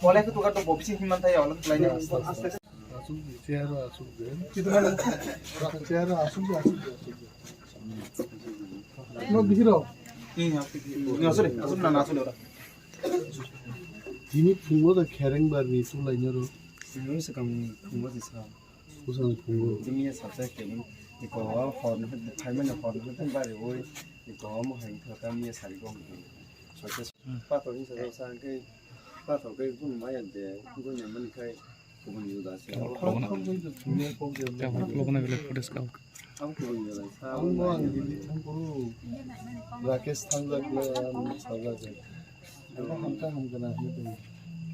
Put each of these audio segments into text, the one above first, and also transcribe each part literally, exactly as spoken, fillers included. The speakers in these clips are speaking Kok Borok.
Boleh ketukar tuh boxing himan tayo, alam lainnya. Asuk di, chair asuk di. Chair asuk di, asuk di, asuk di. No, bihiro. Ini asuk di. Ini asuk di. Asuk na, asuk di ora. Tini phungo da khereng bar ni tu lainero. Ini sekarang ni phungo di sa. Kusang phungo. Jumia sabjak kebun. Iko hor na, phaimani hor na, bari oi. Iko mo hai thata mia sari ko. Sabjak pato ni sa sa ke, pato ke gun maya de, gun ya mani kai, gun yu da se. Ang ang gili thang kuru. Rakesh thang jak le, ang sa jak. Ang hamka hamka na hne.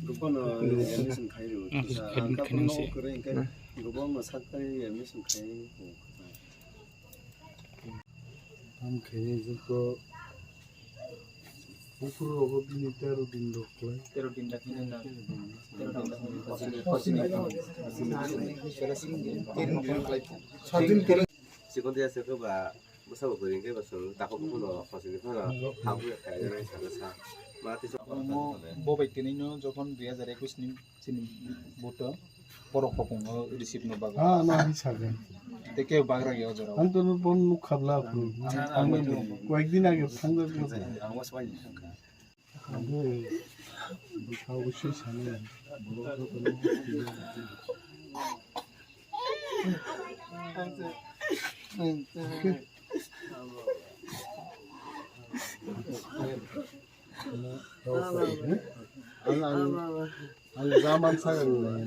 Rupa no, ya ni sing khai ru. Ang ka pun no kore kai. Rupa ma sak kai ya ni sing khai. Tam khainai jikbo buphuru rogo bini tero din rok khlai. Tero din da khainai na. Tero din da khainai. Chikon dia se ba bwsa bo kwrwi khe ba chwng takhuk buphuru no khosini phano habu ya khainai sa sa. Ma tisa. Bo bai tini no jokhon dui hajar ekwis ni Chini buto borok hopung o receive no bago. Ah, no, hi saga. Te ke bagra ge ojora. Ang to no bon nuk khabla khu. Ang, ang koyek din age thang jak mo. Ang was wani. Ang de bukha usi sani. Borok to no. Ang, ang, ang zaman saya nilai.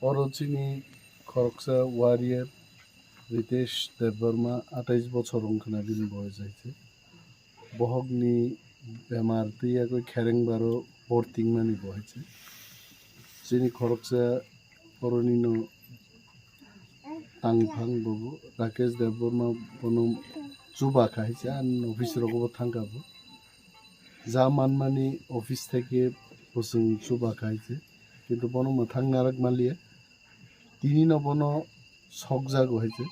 Oro chini khoroksa warrior Ritesh Debbarma, atais bochor wngkhana bini boyos hai se. Bohokni bemar twi yagwi khereng baro bortingmani bo hai se. Chini khoroksa oroni no tangphang bobo Rakesh Debbarma bono chuba kha hai se, ani office rogo bo thangkha bo. Ja manmani office theke bwswng chuba kha hai se, kintu bono mwthang narak manliya. Tini no bono sokjago hai se.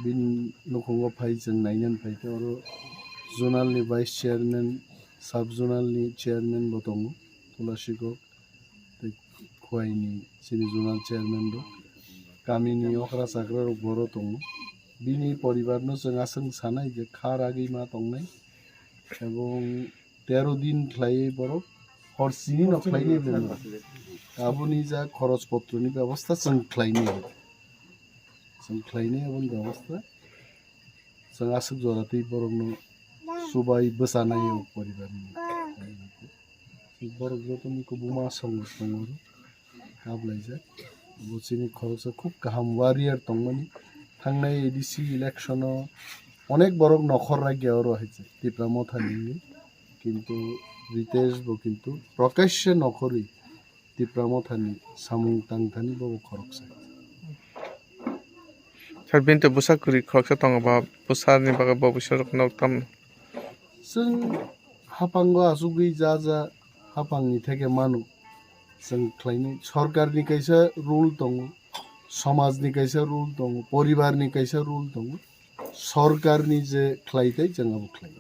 Bini nukhungo phai chwng nainani phai khe oro zonal ni vice chairman, sub zonal ni chairman bo tongo, Tulasikok tei Khowai ni chini zonal chairman bo. Kami ni okra chakra rok boro tongo. Bini poribar no chwng aswk sanai je kha ragwi ma tongnai. Ebong tero din khlaiwi borok hor sini no khlainai bwlai. Aboni ja khoroch potro ni bebosta chwng khlainai. Chwng khlainai aboni bebosta. Chwng aswk jora twi borok no chubai bwchanai o poribar ni. Borok joto ni kubuma song tongo. Kablaijak. Bo chini khoroksa khub kaham warrior tongmani. Thangnai A D C election o onek borok nokhor rakya oro hai se Tipra Motha ni hinwi. Kintu Ritesh bo kintu prokashe nokhorwi Tipra Motha ni samung tangthani bo khoroksa. Sir, bini to bwsa kwrwi khoroksa tongo ba, bwsa ni bagwi bo bwsa rok nok tam. Chwng haphango achugwi ja ja haphangni theke mano. Chwng khlainai, sorkarni kaisa rule tongo, somajni kaisa rule tongo, poribarni kaisa rule tongo. Sorkarni je khlai thai, chwng abo khlai.